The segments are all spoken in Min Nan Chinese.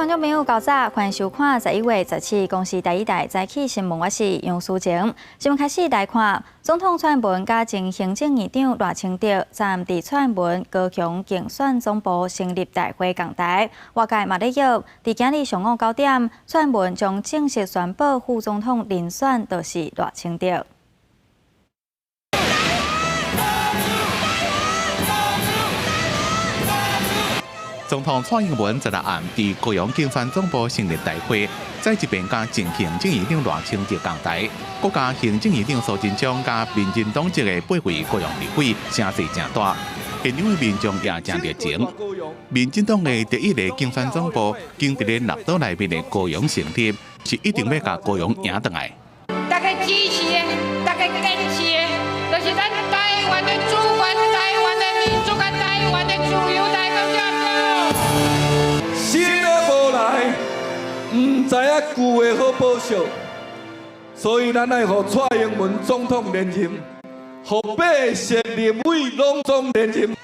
觀眾朋友，較早，歡迎收看11月17公視第一台早起新聞，我是楊淑靜。新聞開始來看，總統蔡英文佮前行政院長賴清德，昨暗佇蔡英文高雄競選總部成立大會講台，外界嘛咧約，佇今日上午9點，蔡英文將正式宣布副總統人選就是賴清德。總統蔡英文昨暗佇高雄競選總部成立大會，再一遍佮前行政院長賴清德仝台，閣佮行政院長蘇貞昌佮民進黨籍的八位高雄立委聲勢誠大，現場的民眾也誠熱情。民進黨的第一个競選總部，經佇咧納島內面的高雄成立，是一定欲共高雄贏轉來。大家支持的，大家堅持的，就是咱台灣的主權、台灣的民主、佮台灣的自由，大家對。新的無來，毋知影舊的好保守，所以咱愛予蔡英文總統連任，予八席立委攏總連任。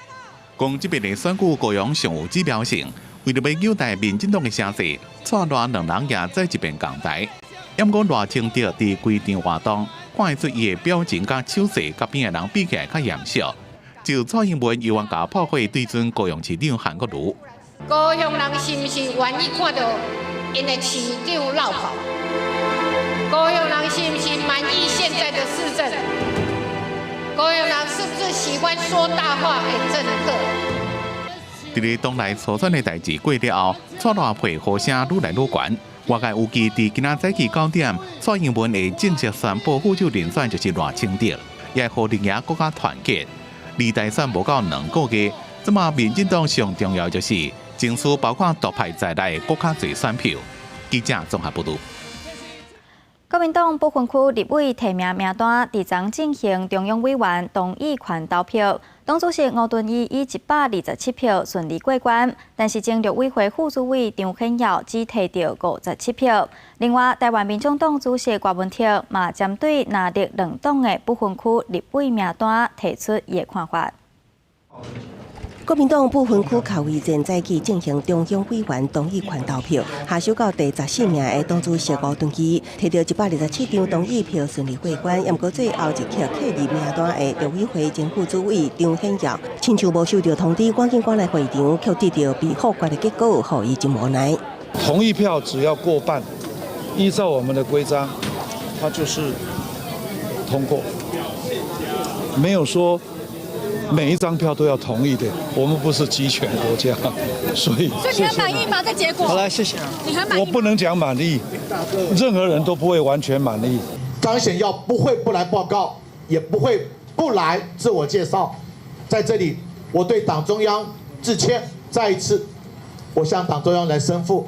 講這擺的選舉高雄上有指標性，為著欲扭大民進黨的聲勢，蔡賴兩人也再一遍仝台。毋過賴清德佇規場活動，看會出伊的表情佮手勢，佮邊的人比起來較嚴肅。就蔡英文猶原共炮火對準高雄市長韓國瑜。高雄人是毋是願意看著𪜶的市長落跑？高雄人是毋是滿意現在的市政？高雄人是不是喜歡說大話的政客？佇咧黨內初選的代誌過了後，蔡賴配呼聲愈來愈懸。外界預計佇今仔早起九點，蔡英文會正式宣布副手人選就是賴清德，也會予陣營閣較團結。離大選無夠2個月，這馬民進黨上重要就是爭取包括獨派在內閣較濟選票。記者綜合報導。國民黨不分區立委提名名單佇昨進行中央委員同意權投票，黨主席吳敦義以127票順利過關，但是前陸委會副主委張顯耀只提著57票。另外，台灣民眾黨主席郭文哲嘛針對藍綠兩黨的不分區立委名單提出伊的看法。國民黨不分區卡位戰早起進行中央委員同意權投票，下手到第14名的黨主席吳敦義提著127張同意票順利過關，毋過最後一刻退入名單的陸委會前副主委張顯耀，親像無收著通知，趕緊趕來會場，卻得著被否決的結果，予伊真無奈。同意票只要過半，依照我們的規章，它就是通過，沒有說每一張票都要同意的，我們不是集權國家，所以。所以你很滿意嗎？這結果？好來，謝謝。你很滿意？我不能講滿意，任何人都不會完全滿意。張顯耀不會不來報告，也不會不來自我介紹。在這裡，我對黨中央致歉，再一次，我向黨中央來申負。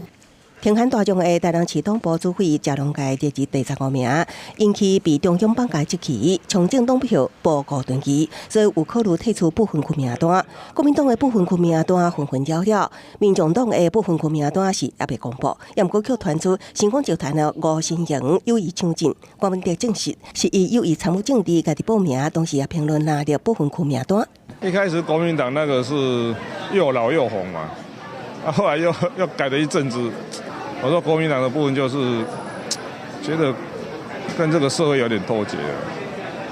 挺韓大將的台南市黨部主委謝龍介列佇第15名，因其被中央綁架質疑，從政黨票無吳敦義，所以有考慮退出不分區名單。國民黨的不分區名單紛紛擾擾，民眾黨的不分區名單是猶未公布，毋過卻傳出新光集團的吳新營有意搶進。郭文哲證實是伊有意參與政治，家己報名，同時也評論藍綠不分區名單。一開始國民黨那個是又老又紅嘛，啊，後來又改了一陣子。我說國民黨的部分就是覺得跟這個社會有點脫節了。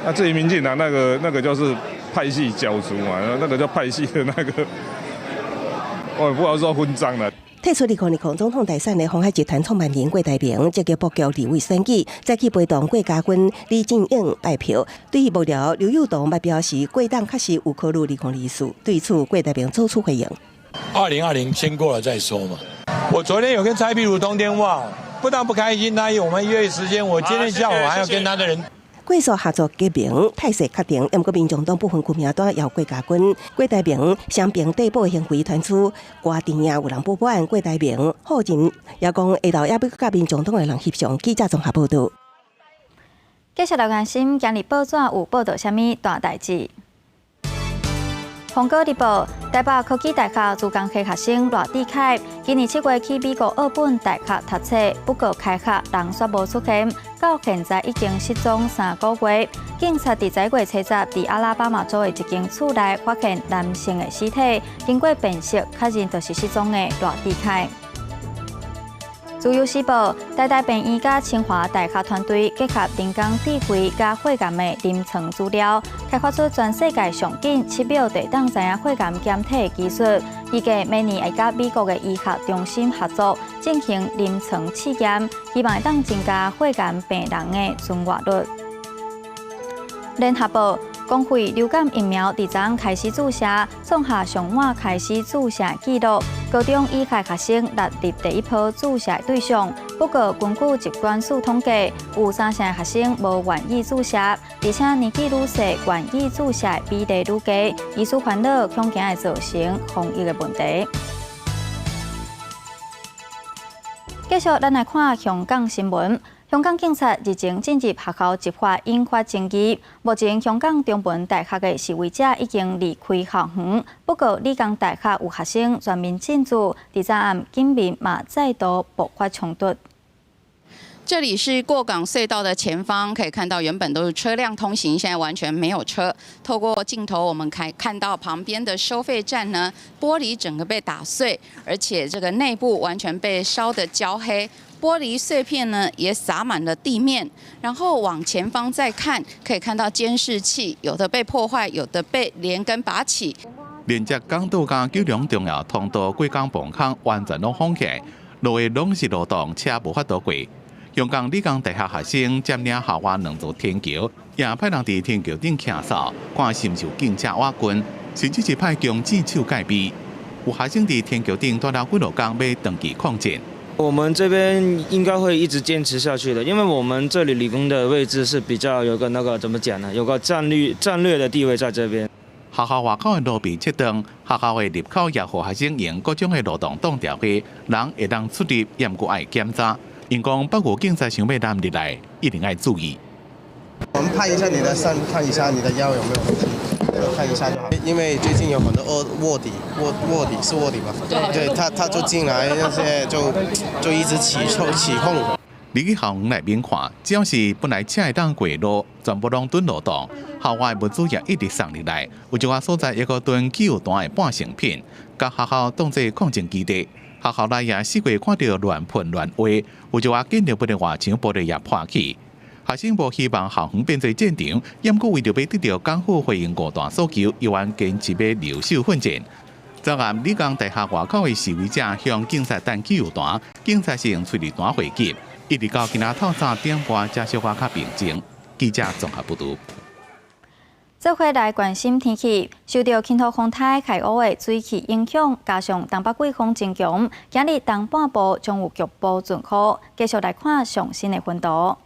那至於民進黨那個就是派系角逐嘛，那個叫派系的那個，我也不好說分贓了。退出2020總統大選的鴻海集團創辦人郭台銘積極布局立委選舉，再去陪同郭家軍李進勇拜票。對於幕僚劉幼彤嘛表示，郭黨確實有考慮2024，對此郭台銘做出回應。 2020先過了再說嘛。我昨天有跟蔡壁如通電話，不但不開心，他我們約時間，我今天下午還要跟他的人。郭蘇合作結盟態勢確定，毋過民眾黨不分區名單由郭家軍、郭台銘雙邊對簿行為傳出，郭陣營有人不滿郭台銘，後進也講下晝猶欲佮民眾黨的人協商。記者綜合報導。繼續來關心，今日報紙有報導啥物大代誌？蘋果日報，台北科技大學資工系學生賴志凱，今年7月去美國奧本大學讀冊，不過開學人煞無出現，到現在已經失蹤3個月。警察佇11月初十，佇阿拉巴馬州的一間厝內發現男性的屍體，經過辨識，確認就是失蹤的賴志凱。自由時報，台大病院佮清華大學團隊結合人工智慧佮血癌的臨床資料，開發出全世界上緊7秒就當知影血癌檢體的技術。預計明年會佮美國的醫學中心合作進行臨床試驗，希望會當增加血癌病人的存活率。聯合報，公費流感疫苗佇昨開始注射，創下上晚開始注射紀錄。高中以下學生列入第一波注射對象，不過根據疾管署統計，有30%學生無願意注射，而且年紀愈細，願意注射比例愈低，醫師煩惱恐驚會造成防疫的問題。繼續，咱來看香港新聞。香港警察日前進入學校執法，引發爭議。目前，香港中文大學的示威者已經離開校園，不過理工大學有學生全面進駐，佇昨暗警民嘛再度爆發衝突。這裡是過港隧道的前方，可以看到原本都是車輛通行，現在完全沒有車。透過鏡頭，我們可以看到旁邊的收費站呢，玻璃整個被打碎，而且這個內部完全被燒得焦黑。玻璃碎片呢也灑滿了地面，然後往前方再看，可以看到監視器有的被破壞，有的被連根拔起。連接港島佮九龍重要通道過江棚坑完全攏封起來，路的攏是路擋，車無法度過。香港理工大學學生佔領校外兩座天橋，也派人佇天橋頂徛哨，看是毋是有警車倚近，甚至是派槍子手戒備。有學生佇天橋頂蹛了幾落工，欲長期抗戰。我們這邊應該會一直堅持下去的，因為我們這裡理工的位置是比較有個那個怎麼講呢？有個戰略的地位在這邊。學校外口的路被切斷，學校的入口也予學生用各種的路擋擋牢去，人會當出入，也毋過愛檢查。𪜶講北有警察想欲南入來，一定愛注意。我們拍一下你的身，看一下你的腰有沒有問題，看一下就好。因為最近有很多臥底是臥底吧？對，他就進來那些就一直起哄。入去校園內面看，只要是本來車會當過路，全部攏囤路擋。校外物資也一直送入來，有一寡所在猶閣囤汽油彈的半成品，共學校當做抗爭基地。學校內也四處看著亂噴亂畫，有一寡建築物的外牆玻璃也破去。學生無希望校園變做戰場，毋過為著欲得著港府回應五大訴求，猶原堅持欲留守奮戰。昨暗理工大學外口的示威者向警察擲汽油彈，警察是用催淚彈回擊，一直到今仔透早點半才小可較平靜。記者綜合報導。做伙來關心天氣，受著傾吐風颱凱烏的水汽影響，加上東北季風增強，今日東半部將有局部陣雨。繼續來看上新的溫度。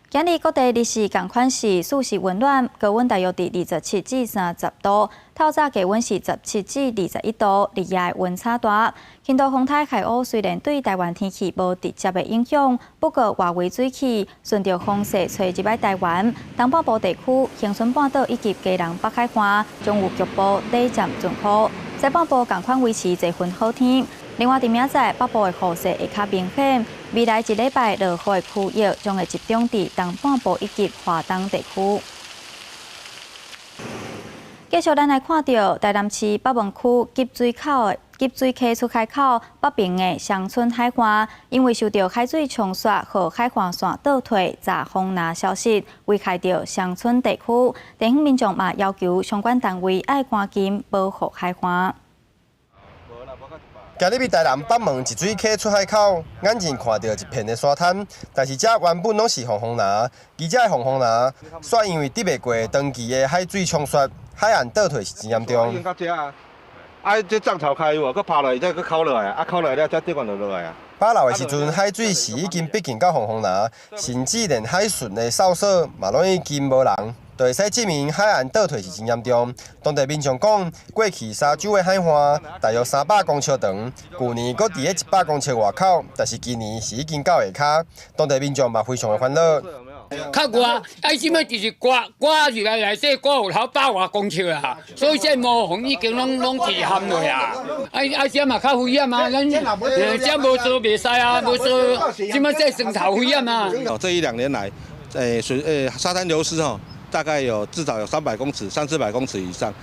今日各地日時仝款是舒適溫暖，高溫大約佇27至30度，透早低溫是17至21度，日夜溫差大。輕度風颱凱烏雖然對台灣天氣無直接的影響，不過外圍水汽順著風勢吹入來台灣，東半部地區、恆春半島以及基隆北海岸將有局部短暫陣雨。西半部仝款維持濟份好天。另外，佇明仔載北部的雨勢會較明顯，未來一禮拜落雨的區域將會集中佇東半部以及華東地區。繼續，咱來看著台南市北門區集水溪出海口北爿的雙春海岸，因為受著海水沖刷予海岸線倒退、閘風林消失，危害著雙春地區。地方民眾嘛要求相關單位愛趕緊保護海岸。今日佇台南北門集水溪出海口，眼前看著一片的沙灘，但是這原本攏是防風林，而這個防風林，煞因為抵袂過長期的海水沖刷，海岸倒退是真嚴重。啊，這漲潮開有無？閣拋落來，再閣扣落來，啊，扣落來了，才底管就落來啊。飽流的時陣，海水是已經逼近到防風林，甚至連海巡的哨所嘛攏已經無人，就會使證明海岸倒退是真嚴重。當地民眾講，過去沙洲的海岸大約300公尺長，舊年閣佇咧100公尺外口，但是今年是已經到下跤。當地民眾嘛非常的煩惱。較外，啊，這擺就是刮刮入來內底刮有頭百外公尺啊，所以這毛紅已經攏攏起陷落啊。啊啊，這嘛較危險啊，咱這無做袂使啊，無做，這擺這生頭危險啊。哦，這一兩年來，沙灘流失吼，大概有至少有300公尺、三四百公尺以上。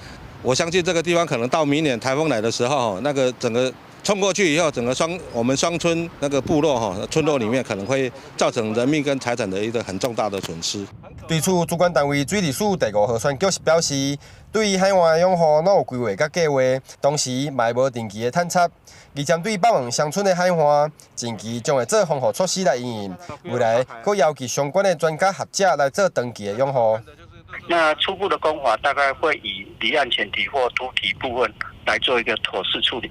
我相信這個地方可能到明年颱風來的時候，那個整個冲過去以後，整個我們雙村那個部落哈村落裡面可能會造成人命跟財產的一個很重大的損失。對此，主管單位水利署第五河川局是表示，對於海岸養護攏有規劃佮計劃，同時嘛無定期的探查。而針對北門鄉村的海岸，近期將會做防護措施來應用，未來閣邀集相關的專家學者來做長期的養護。那初步的工法大概會以離岸淺堤或凸堤部分來做一個妥適處理。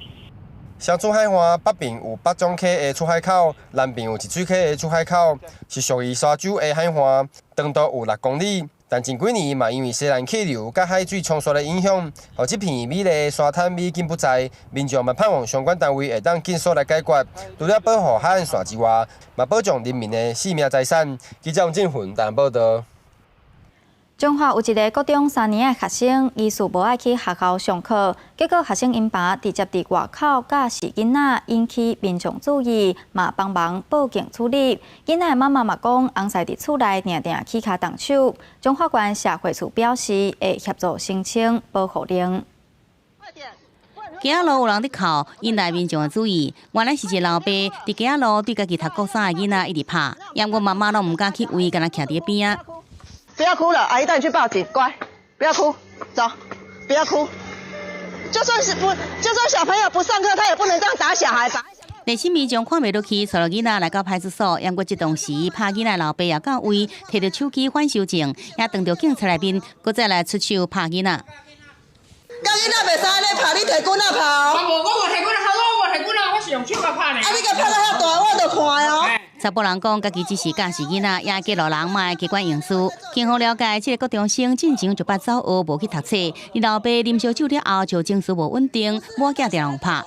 鄉村海岸北邊有北種溪的出海口，南邊有一水溪的出海口，是屬於沙洲的海岸，長度有6公里。但近幾年嘛，因為西南氣流佮海水沖刷的影響，予這片美麗的沙灘美景不再。民眾嘛盼望相關單位會當盡速來解決，除了保護海岸線之外，嘛保障人民的性命財產。記者王振雲台報導。彰化有一个國中三年的學生，疑似無愛去學校上課，結果學生𪜶爸直接佇外口教示囡仔，引起民眾注意，嘛幫忙報警處理。囡仔的媽媽嘛講，翁婿佇厝內定定起跤動手。彰化縣社會處表示，會協助申請保護令。街仔路有人佇哭，引來民眾的注意。原來是一個老爸佇街仔路對家己讀國三的囡仔一直拍，毋過媽媽攏毋敢去圍，干焦徛佇邊仔。不要哭了，阿姨帶你去報警，乖，不要哭，走，不要哭。就算是不，就算小朋友不上課，他也不能這樣打小孩吧？熱心民眾看袂落去，帶著囡仔來到派出所，毋過這當時拍囡仔老爸也到位，提著手機反收證，也當著警察內面，閣再來出手拍囡仔。佮囡仔袂使按呢拍，你提棍仔拍哦。我無，我無提棍仔，我無提棍仔，我是用手共拍呢。啊，你共拍到遐大，我就看哦。查埔人講，家己只是教示囡仔，也揭露人莫機關用事。警方了解，這個國中生進前就捌走學，無去讀冊。𪜶老爸啉燒酒了後，就情緒無穩定，某囝定予拍。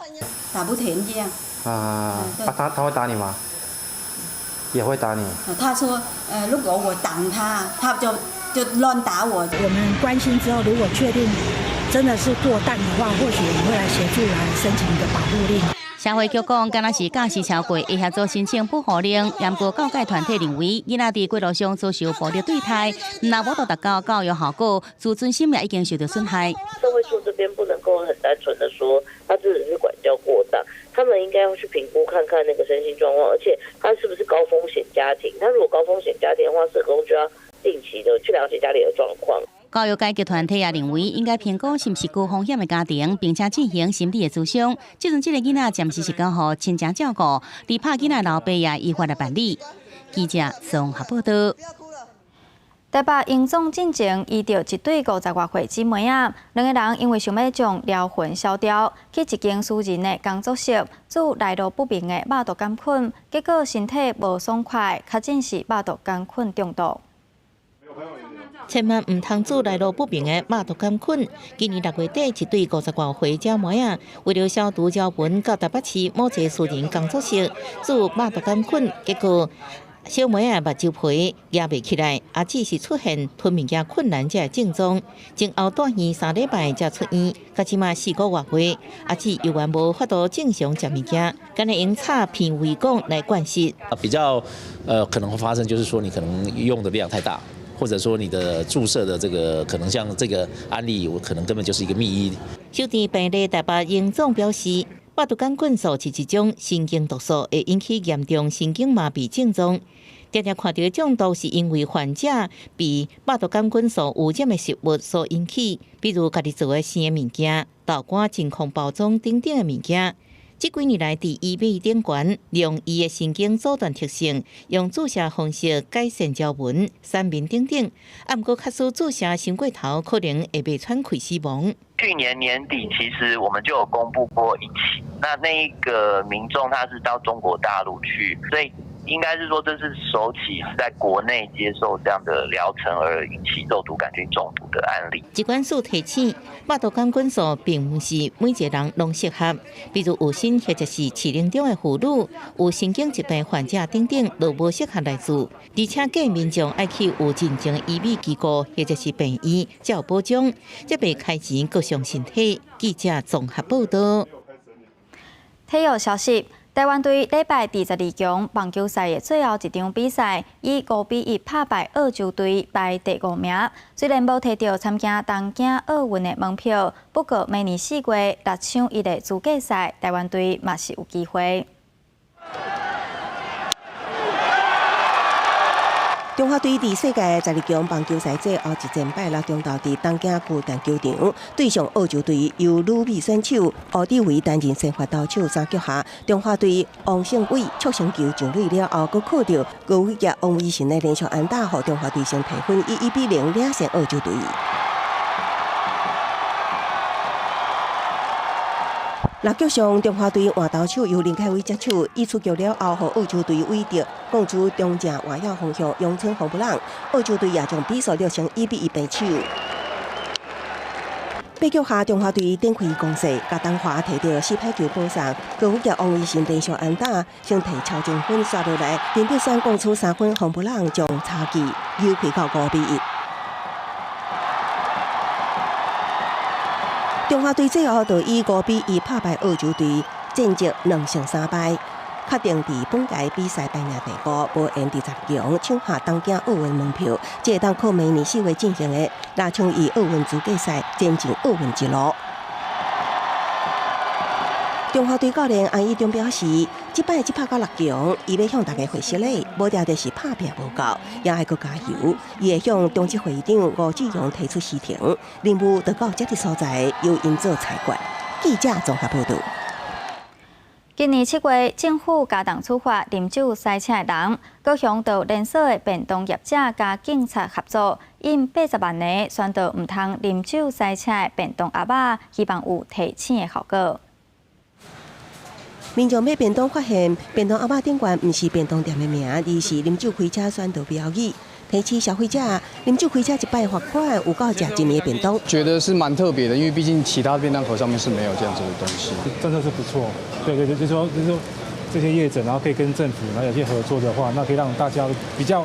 打不停這樣。啊，他會打你嗎？也會打你。他說，如果我擋他，他就亂打我。我們關心之後，如果確定真的是過當的話，或許我們會來協助來申請一個保護令。社會局講，敢若是教示超過，會協助申請保護令。毋過教改團體認為，囡仔佇街路上遭受暴力對待，若無達到教育效果，自尊心也已經受到損害。社會處這邊不能夠很單純的說，他只是管教過當，他們應該要去評估看看那個身心狀況，而且他是不是高風險家庭？他如果高風險家庭的話，社工就要定期的去了解家裡的狀況。教育改革團體也認為，應該評估是毋是高風險的家庭，並且進行心理的諮商。這陣這个囡仔暫時是交予親情照顧，而拍囡仔老爸也依法來辦理。記者綜合報導。台北榮總進前遇著一對50外歲姊妹仔，兩个人因為想欲將療痕消掉，去一間私人的工作室注來路不明的肉毒桿菌，結果身體無爽快，確診是肉毒桿菌中毒。千萬毋通注來路不明的肉毒桿菌。今年6月底，一對50外歲姐妹仔，為著消毒療痕，到台北市某一个私人工作室注肉毒桿菌，結果小妹仔目睭皮壓袂起來，也只是出現吞物件困難這个症狀。前後住院3禮拜才出院，到這馬4個外月，阿姊猶原無法度正常食物件，干焦用插片胃管來灌食。比較可能會發生，就是說你可能用的量太大。或者說你的注射的這個可能像這個案例，我可能根本就是一個秘醫。收治病例台北榮總表示，肉毒桿菌素是一種神經毒素，會引起嚴重神經麻痹症狀。常常看著中毒是因為患者被肉毒桿菌素污染的食物所引起，比如家己做的生的物件、豆乾真空包裝等等的物件。這幾年來，佇醫美頂懸，利用伊的神經阻斷特性，用注射方式改善皺紋、瘦面等等。啊，毋過假使注射傷過頭，可能會袂喘氣死亡。去年年底，其實我們就有公布過一起，那一個民眾他是到中國大陸去，所以應該是說這是首起在國內接受這樣的療程而引起肉毒桿菌中毒的案例。疾管署提醒，肉毒桿菌素並毋是每一個人攏適合，比如有身或者是適齡中的婦女、有神經疾病患者等等，都無適合來注。而且建議民眾愛去有認證的醫美機構或者是病院，才有保障，才袂開錢閣傷身體。記者綜合報導。體育消息。台灣隊禮拜佇12強棒球賽的最後一場比賽，以5比1拍敗澳洲隊，排第五名。雖然無提著參加東京奧運的門票，不過明年4月6搶1的資格賽，台灣隊嘛是有機會。中華隊佇世界十二強棒球賽最後一戰拜六中晝佇東京巨蛋球場對上澳洲隊，由旅美選手吳哲維擔任先發投手。三局下，中華隊王勝偉觸身球上壘了後，閣靠著高偉傑、王威晨的連續安打，予中華隊先提分，以1比0領先澳洲隊。六局上，中華隊換投手由林凱威接手，伊出局了後，予澳洲隊韦德攻出中正外野方向，陽春風不朗，澳洲隊也將比數落成1比1平手。八局下，中華隊展開攻勢，賈東華提著四拍球保送，高宇傑、王威晨連續安打，先提超前分刷落來，林德山攻出三分，風不朗將差距扭開到5比1。中華隊最後就以5比1拍敗澳洲隊，戰績2勝3敗，確定佇本屆比賽排名第五，無緣佇十強搶下東京奧運門票。這會當靠明年4月進行的6搶1奧運資格賽，前進奧運之路。中華隊教練安以中表示，這擺只拍到6強，伊欲向大家回實咧，無定就是拍拚無夠，也愛閣加油。伊會向中執會長吳志榮提出辭呈，任務就到這个所在，由𪜶做裁決。記者綜合報道。今年7月，政府加重處罰啉酒駛車的人，高雄就連鎖的便當業者佮警察合作，印80萬个宣導毋通啉酒駛車的便當盒仔，希望有提醒的效果。民眾買便當發現，便當盒仔頂懸毋是便當店的名，而是啉酒開車宣導標語，提醒消費者啉酒開車一擺罰款有夠食一暝便當。覺得是蠻特別的，因為畢竟其他便當盒上面是沒有這樣子的東西。政策是不錯，對對對，就是說這些業者，然後可以跟政府然後有些合作的話，那可以讓大家比較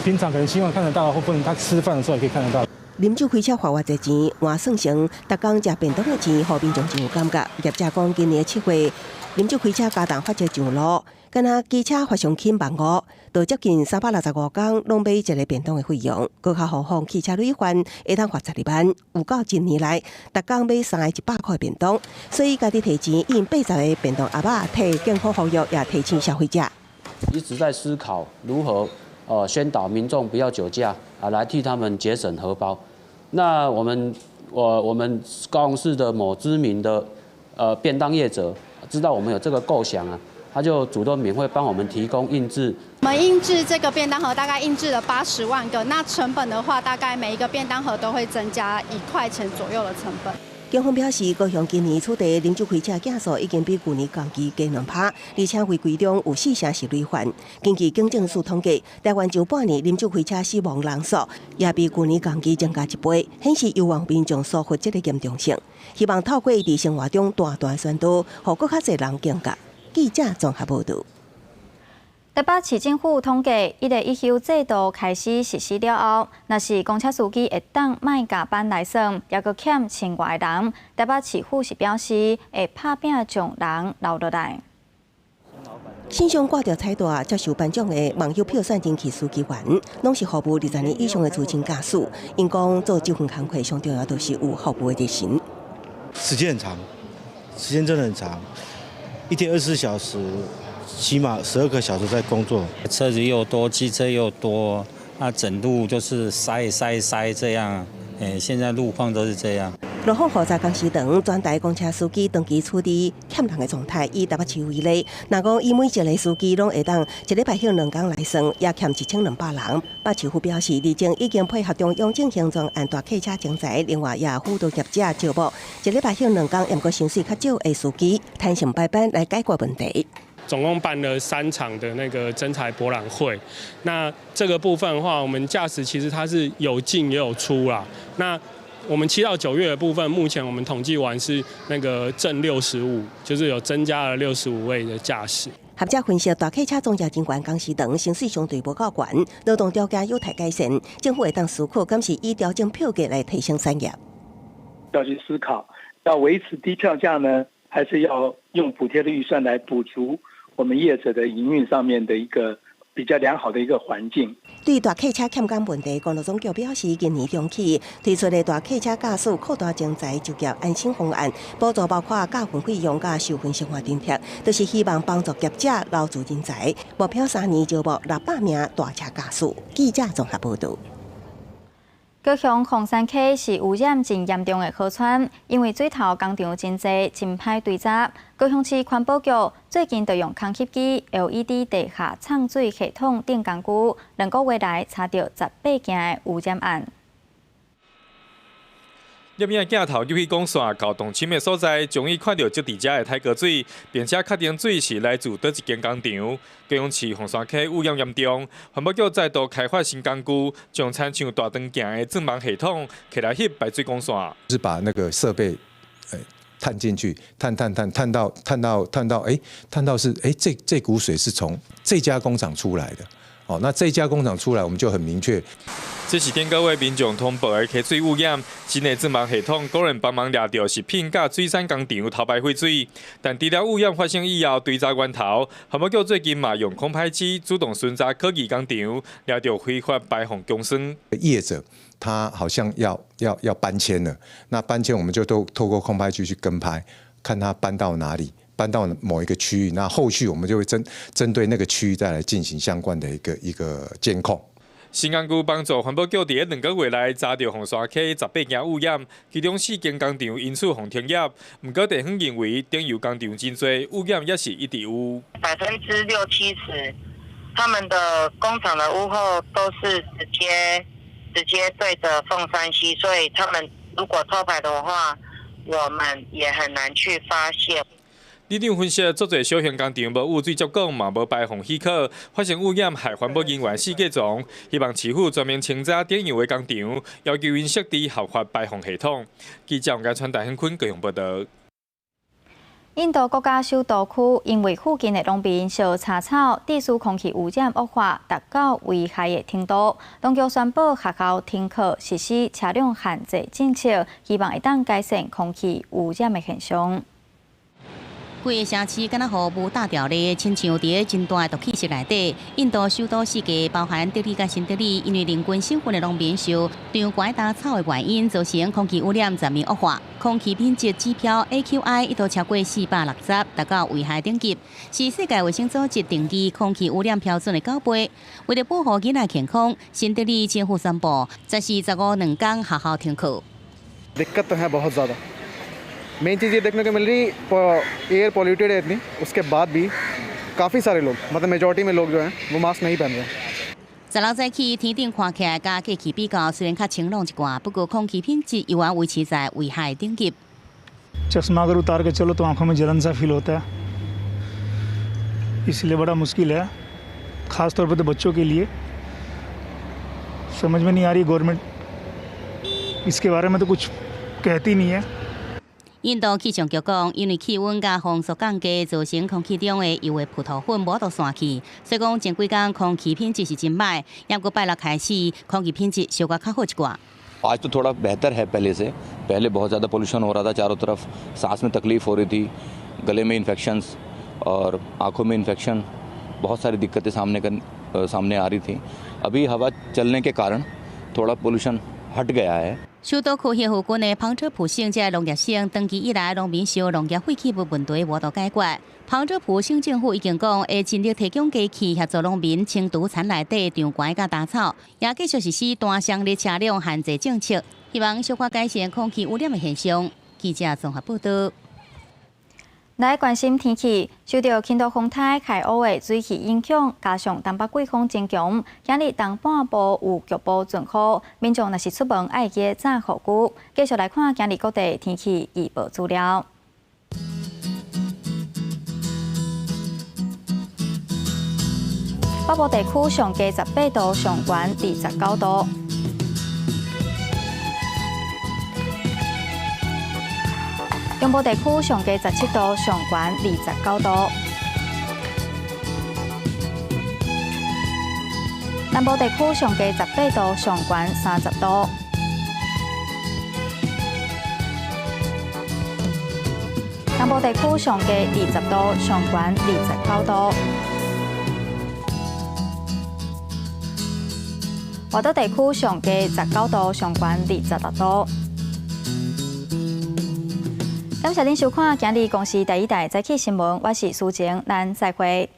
平常可能希望看得到，或不能他吃飯的時候也可以看得到。啉酒開車罰偌濟錢，換算成逐工食便當的錢，予民眾真有感覺。業者講，今年7月，啉酒開車加重罰則上路，敢若機車罰上輕15,000，就接近365工攏買一个便當的費用。閣較何況汽車累犯會當罰12萬，有夠一年來逐工買三个100塊便當，所以家己提錢印80个便當盒仔，替健康呼籲，也提醒消費者。一直在思考如何宣導民眾不要酒駕啊，來替他們節省荷包。那我們高雄市的某知名的便當業者知道我們有這個構想啊，他就主動免費幫我們提供印製。我們印製這個便當盒大概印製了80萬個，那成本的話，大概每一個便當盒都會增加1塊錢左右的成本。警方表示，高雄今年取締啉酒開車件數已經比舊年同期加2%，而且違規中有4成是累犯。根據警政署統計，台灣上半年啉酒開車死亡人數也比舊年同期增加1倍，顯示猶原民眾疏忽這个嚴重性。希望透過佇生活中大大宣導，予閣較濟人警覺。記者綜合報導。台北市政府統計，一例一休制度開始實施了後，若是公車司機會當莫加班來算，猶閣欠千外人。台北市府是表示會拍拚將人留落來。身上掛著彩帶接受頒獎的網友票選人氣司機員，攏是服務20年以上的資深駕駛。𪜶講做這份工課上重要，就是有服務的熱忱。時間很長，時間真的很長，一天24小時。起碼12個小時在工作，車子又多，機車又多，那整路就是塞塞塞這樣。現在路況都是這樣。羅鳳負責工時長，全台公車司機長期處於欠人的狀態。以台北市為例，若講以每一个司機攏會當一禮拜休2工來算，也欠1200人。北市府表示，目前已經配合中央進行專案大客車徵才，另外也輔導業者招募一禮拜休2工，毋過薪水較少的司機，彈性排班來解決問題。總共辦了3場的那個徵才博覽會，那這個部分的話，我們駕駛其實它是有進也有出啦。那我們7到9月的部分，目前我們統計完是那個正65，就是有增加了65位的駕駛。學者分析，大客車從業人員工時長，薪水相對無夠懸，勞動條件有待改善。政府會當思考，敢是以調整票價來提升產業？要去思考，要維持低票價呢？還是要用補貼的預算來補足我們業者的營運上面的一個比較良好的一個環境。對大客車欠工問題，公路總局表示，今年中起推出的大客車駕駛擴大徵才就業安心方案，補助包括駕訓費用佮受訓生活津貼，都是希望幫助業者留住人才。目標3年招募600名大車駕駛。記者綜合報導。高雄鳳山溪是污染真嚴重的河川，因為水頭工廠真濟，真歹追查。高雄市環保局最近就用空翕機、LED 地下藏水系統等工具，2個月內查著18件的污染案。攝影鏡頭入去管線到動深的所在，終於看著積佇遮的刣溝水，並且確定水是來自佗一間工廠。高雄市鳳山溪污染嚴重，環保局再度開發新工具，將親像大腸鏡的鑽網系統，揢來翕排水管線。是把那個設備，探進去，探探探探到探到探到，欸，探到是，欸，這股水是從這家工廠出來的。哦，那這家工廠出來，我們就很明確。這是頂個月民眾通報的溪水污染，新的鑽網系統果然幫忙掠著食品佮水產工廠偷排廢水。但除了污染發生以後追查源頭，環保局最近嘛用空拍機主動巡查可疑工廠，掠著非法排放強酸。業者他好像要搬遷了，那搬遷我們就都透過空拍機去跟拍，看他搬到哪裡。搬到某一個區域，那後續我們就會針對那個區域再來進行相關的一個監控。新工具幫助環保局佇咧2個月內查著鳳山溪18件污染，其中4間工廠因此予停業。毋過地方認為頂游工廠真濟，污染也是一直有。60%-70%，他們的工廠的屋後都是直接對著鳳山溪，所以他們如果偷排的話，我們也很難去發現。里長分析，足濟小型工廠無污水接管，嘛無排放許可，發生污染，害環保人員四界撞。希望市府全面清查頂游的工廠，要求𪜶設置合法排放系統。記者王家川、大興坤高雄報導。印度國家首都區因為附近的農民燒柴草，致使空氣污染惡化，達到危害的程度。當局宣布學校停課，實施車輛限制政策，希望會當改善空氣污染的現象。規个城市敢若予霧罩牢咧，親像佇咧真大的毒氣室內底。印度首都四個包含德里佮新德里，因為鄰近省份的農民燒長懸稻草的原因，造成空氣污染全面惡化。空氣品質指標 AQI 一度超過460，達到危害等級，是世界衛生組織定義空氣污染標準的9倍。為著保護囡仔健康，新德里政府宣布，十四、15兩工學校停課。 दिक्कत तो है बहुत ज़्यादा। मेन चीज़ ये देखने को मिल रही, एयर पॉल्यूटेड है इतनी, उसके बाद भी काफ़ी सारे लोग, मतलब मेजॉरिटी में लोग जो हैं वो मास्क नहीं पहन रहे। 16早起天頂看起來佮過去比較，雖然較清朗一寡，不過空氣品質依然維持在危害等級。 चश्मा अगर उतार के चलो तो आंखों में जलन सा फील होता है, इसलिए बड़ा मुश्किल है, ख़ास तौर पर तो बच्चों के लिए। समझ में नहीं आ रही, गवर्नमेंट इसके बारे में तो कुछ कहती नहीं है。印度氣象局講，因為氣溫佮風速降低，造成空氣中的油的葡萄粉無法度散去，所以講前幾工空氣品質是真䆀。毋過拜六開始，空氣品質小可較好一寡。 आज तो थोड़ा बेहतर है पहले से। पहले बहुत ज़्यादा पोल्यूशन हो रहा था, चारों तरफ सांस में तकलीफ़ हो रही थी, गले में इन्फेक्शंस और आँखों में इन्फेक्शन, बहुत सारी दिक्कतें सामने आ रही थी। अभी हवा चलने के कारण थोड़ा पोल्यूशन हट गया है。首都區遐附近的旁遮普省這農業省，長期以來農民燒農業廢棄物問題無度解決。旁遮普省政府已經講會盡力提供機器協助農民清除田內底長懸佮雜草，也繼續實施單雙列車輛限制政策，希望小可改善空氣污染的現象。記者綜合報導。來關心天氣，受著輕度風颱凱歐的水汽影響，加上東北季風增強，今日東半部有局部陣雨，民眾若是出門愛記得帶雨具。繼續來看今日各地天氣預報資料。北部地區上低18度，上懸29度。中部地區上低17度，上懸29度。南部地區上低18度，上懸30度。東南部地區上低20度，上懸29度。外島地區上低19度，上懸26度。感謝恁收看今日公視第一台早起新聞，我是蘇晴，咱再會。